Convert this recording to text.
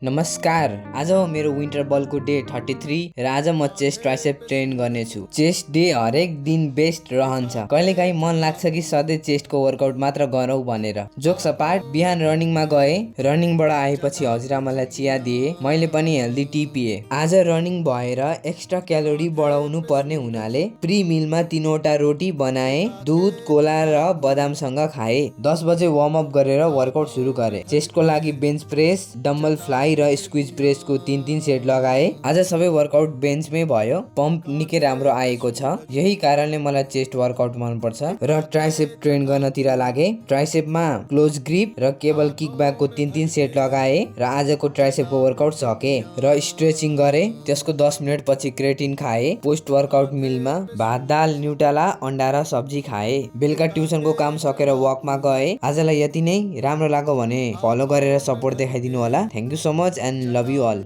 नमस्कार। आज हो मेरो विन्टर बलको डे 33 र आज म चेस्ट ट्राइसेप ट्रेन गर्नेछु। चेस्ट डे हरेक दिन बेस्ट रहन्छ। कहिलेकाहीँ मन लाग्छ कि सधैँ चेस्टको वर्कआउट मात्र गरौँ भनेर। जोक्स अपार्ट, बिहान रनिङमा गए, रनिङबाट आएपछि हजुरआमालाई चिया दिए, मैले पनि हेल्दी टी पिए। आज रनिङ भएर एक्स्ट्रा क्यालोरी बढाउनु पर्ने हुनाले प्री मिलमा 3वटा रोटी बनाए, दुध, कोला र बदामसँग खाए। 10 बजे वार्म अप गरेर वर्कआउट सुरु गरे। चेस्टको लागि बेन्च प्रेस, डम्बल फ्लाई र स्क्विज प्रेसको 3 सेट लगाए। आज सबै वर्कआउट बेन्चमै भयो। पम्प निकै राम्रो आएको छ। यही कारणले मलाई चेस्ट वर्कआउट मनपर्छ र ट्राइसेप ट्रेन गर्नतिर लागे। ट्राइसेपमा क्लोज ग्रिप र केबल किक ब्याकको 3 सेट लगाए र आजको ट्राइसेपको वर्कआउट सके र स्ट्रेचिङ गरे। त्यसको 10 मिनेट पछि क्रेटिन खाए। पोस्ट वर्कआउट मिलमा भात, दाल, न्युटेला, अन्डा र सब्जी खाए। बेलुका ट्युसनको काम सकेर वकमा गए। आजलाई यति नै। राम्रो लाग्यो भने फलो गरेर सपोर्ट देखाइदिनु होला। Thank you so much and love you all.